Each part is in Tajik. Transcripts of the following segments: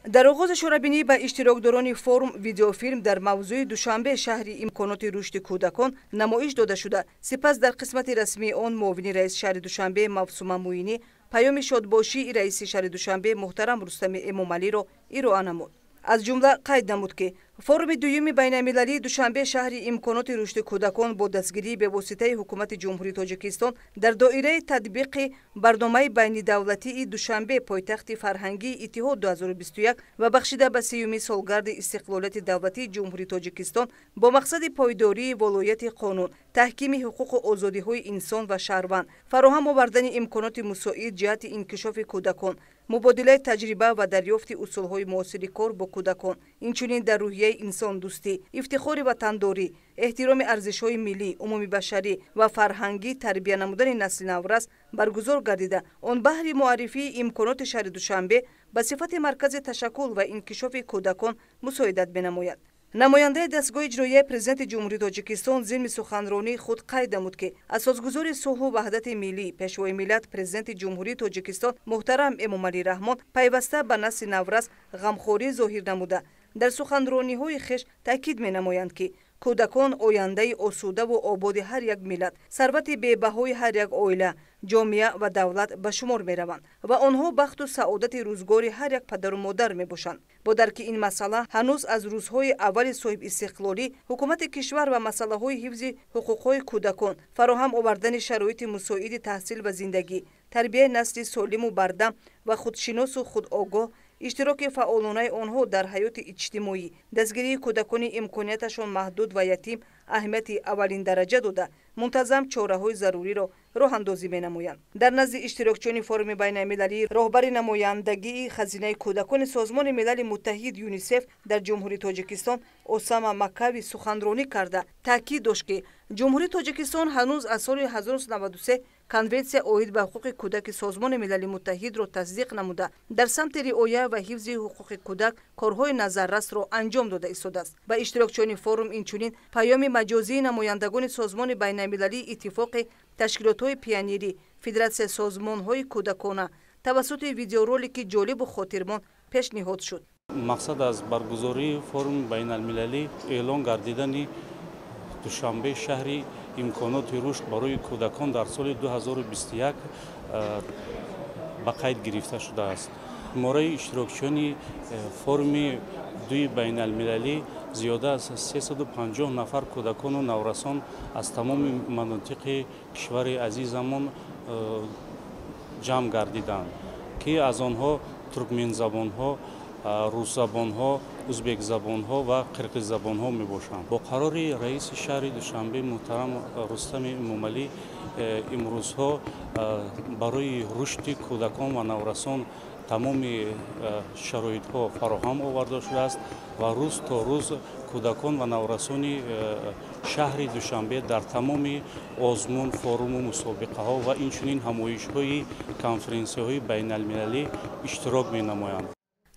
Дар оғози чорабинӣ ба иштирокдорони форум видеофилм дар мавзӯи Душанбе шаҳри имконоти рушди кӯдакон намоиш дода шуда. Сипас дар қисмати расмии он муовини раиси шаҳри Душанбе Мавсума Муинӣ паёми шодбошии раиси шаҳри Душанбе муҳтарам Рустами Эмомалиро ироа намуд. Аз ҷумла қайд намуд, ки форуми дуюми байналмилалии Душанбе шаҳри имконоти рушди кӯдакон бо дастгирии бевоситаи ҳукумати Ҷумҳурии Тоҷикистон дар доираи татбиқи барномаи байнидавлатии Душанбе пойтахти фарҳангии иттиҳод 2021 ва бахшида ба 30-юми солгарди истиқлолияти давлатии Ҷумҳурии Тоҷикистон бо мақсади пойдории волояти қонун, таҳкими ҳуқуқу озодиҳои инсон ва шаҳрванд, фароҳам овардани имконоти мусоид ҷиҳати инкишофи кӯдакон, мубодилаи таҷриба ва дарёфти усулҳои муосири кор бо кӯдакон, инчунин дар рӯҳияи инсондӯстӣ, ифтихори ватандорӣ, эҳтироми арзишҳои миллӣ, умумибашарӣ ва фарҳангӣ тарбия намудани насли наврас баргузор гардида, он баҳри муаррифии имконоти шаҳри Душанбе ба сифати маркази ташаккул ва инкишофи кӯдакон мусоидат менамояд. Намояндаи дастгоҳи иҷроияи Президенти Ҷумҳурии Тоҷикистон зимни суханронии худ қайд намуд, ки асосгузори сулҳу ваҳдати миллӣ, Пешвои миллат, Президенти Ҷумҳурии Тоҷикистон муҳтарам Эмомалӣ Раҳмон пайваста ба насли наврас ғамхорӣ зоҳир намуда, дар суханрониҳои хеш таъкид менамоянд, ки кӯдакон ояндаи осудаву ободи ҳар як миллат, сарвати бебаҳои ҳар як оила, ҷомеа ва давлат ба шумор мераванд ва онҳо бахту саодати рӯзгори ҳар як падару модар мебошанд. Бо дарки ин масъала ҳанӯз аз рӯзҳои аввали соҳибистиқлолӣ ҳукумати кишвар ва масъалаҳои ҳифзи ҳуқуқҳои кӯдакон, фароҳам овардани шароити мусоиди таҳсил ва зиндагӣ, тарбияи насли солиму бардам ва худшиносу худогоҳ, иштироки фаъолонаи онҳо дар ҳаёти иҷтимоӣ, дастгирии кӯдакони имконияташон маҳдуд ва ятим аҳамияти аввалиндараҷа дода, мунтазам чораҳои заруриро роҳандозӣ менамоянд. Дар назди иштирокчиёни форуми байналмилалӣ роҳбари намояндагии хазинаи кӯдакони Созмони Милали Муттаҳид ЮНИСЕФ дар Ҷумҳурии Тоҷикистон Осама Макави суханронӣ карда, таъкид дошт, ки Ҷумҳурии Тоҷикистон ҳанӯз аз соли 1993 Конвенсия оид ба ҳуқуқи кӯдаки Созмони Милали Муттаҳидро тасдиқ намуда, дар самти риоя ва ҳифзи ҳуқуқи кӯдак корҳои назаррасро анҷом дода истодааст. Ба иштирокчиёни форум инчунин паёми маҷозии намояндагони Созмони байналмилалии иттифоқи ташкилотҳои пионерӣ, Федератсияи созмонҳои кӯдакона тавассути видеоролики ҷолибу хотирмон пешниҳод шуд. Мақсад аз баргузории форуми байналмилалӣ эълон гардидани Душанбе шаҳри имконоти рушд барои кӯдакон дар соли 2021 ба қайд гирифта шудааст. Шумораи иштирокчиёни форуми дуи байналмилалӣ зиёда аз 350 нафар кӯдакону наврасон аз тамоми манотиқи кишвари азизамон ҷамъ гардиданд, ки аз онҳо туркмензабонҳо, русзабонҳо, узбекзабонҳо ва қирғиззабонҳо мебошанд. Бо қарори раиси шаҳри Душанбе муҳтарам Рустами Эмомалӣ имрӯзҳо барои рушди кӯдакон ва наврасон тамоми шароитҳо фароҳам оварда шудааст ва рӯз то рӯз кӯдакон ва наврасони шаҳри Душанбе дар тамоми озмун, форуму мусобиқаҳо ва инчунин ҳамоишҳои конференсияҳои байналмилалӣ иштирок менамоянд.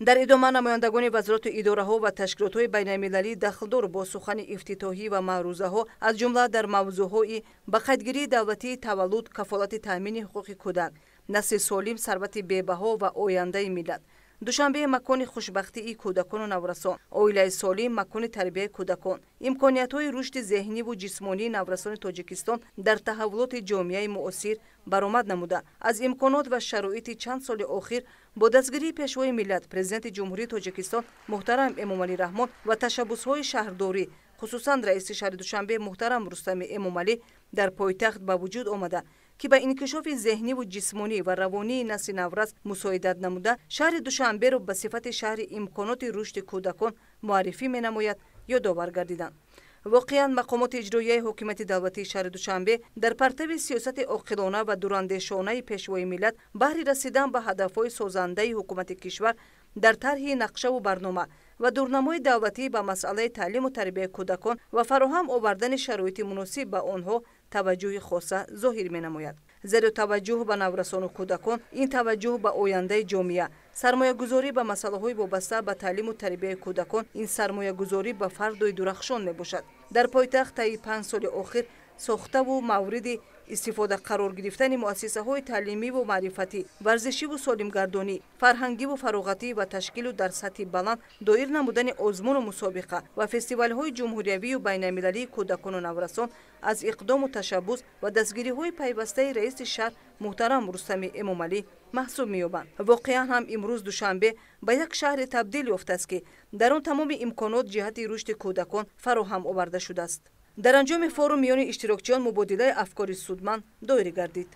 Дар идома намояндагони вазорату идораҳо ва ташкилотҳои байналмилалӣ дахлдор бо сухани ифтитоҳӣ ва маърузаҳо, аз ҷумла дар мавзӯъҳои ба қайдгирии давлатии таваллуд, кафолати таъмини ҳуқуқи кӯдак, насли солим, сарвати бебаҳо ва ояндаи миллат, Душанбе макони хушбахтии кӯдакону наврасон, оилаи солим макони тарбияи кӯдакон, имкониятҳои рушди зеҳниву ҷисмонии наврасони Тоҷикистон дар таҳаввулоти ҷомеаи муосир баромад намуда, аз имконот ва шароити чанд соли охир бо дастгирии Пешвои миллат, Президенти Ҷумҳурии Тоҷикистон муҳтарам Эмомалӣ Раҳмон ва ташаббусҳои шаҳрдорӣ, хусусан раиси шаҳри Душанбе муҳтарам Рустами Эмомалӣ дар пойтахт ба вуҷуд омада, ки ба инкишофи зеҳниву ҷисмонӣ ва равонии насли наврас мусоидат намуда, шаҳри Душанберо ба сифати шаҳри имконоти рушди кӯдакон муаррифӣ менамояд, ёдовар гардиданд. Воқеан, мақомоти иҷроияи ҳокимияти давлатии шаҳри Душанбе дар партави сиёсати оқилона ва дурандешонаи Пешвои миллат баҳри расидан ба ҳадафҳои созандаи ҳукумати кишвар дар тарҳи нақшаву барнома ва дурнамои давлатӣ ба масъалаи таълиму тарбияи кӯдакон ва фароҳам овардани шароити муносиб ба онҳо таваҷҷӯҳи хоса зоҳир менамояд. Зеро таваҷҷӯҳ ба наврасону кӯдакон ин таваҷҷӯҳ ба ояндаи ҷомеа, сармоягузорӣ ба масъалаҳои вобаста ба таълиму тарбияи кӯдакон ин сармоягузорӣ ба фардои дурахшон мебошад. Дар пойтахт таи 5 соли охир сохтаву мавриди Истифода қарор гирифтани муассисаҳои таълимиву маърифатӣ, варзишиву солимгардонӣ, фарҳангиву фароғатӣ ва ташкилу дар сатҳи баланд доир намудани озмуну мусобиқа ва фестивалҳои ҷумҳуриявию байналмилалии кӯдакону наврасон аз иқдому ташаббус ва дастгириҳои пайвастаи раиси шаҳр муҳтарам Рустами Эмомалӣ маҳсуб меёбанд. Воқеан ҳам, имрӯз Душанбе ба як шаҳре табдил ёфтааст, ки дар он тамоми имконот ҷиҳати рушди кӯдакон фароҳам оварда шудааст. Дар анҷоми форум миёни иштирокчиён мубодилаи афкори судманд доир гардид.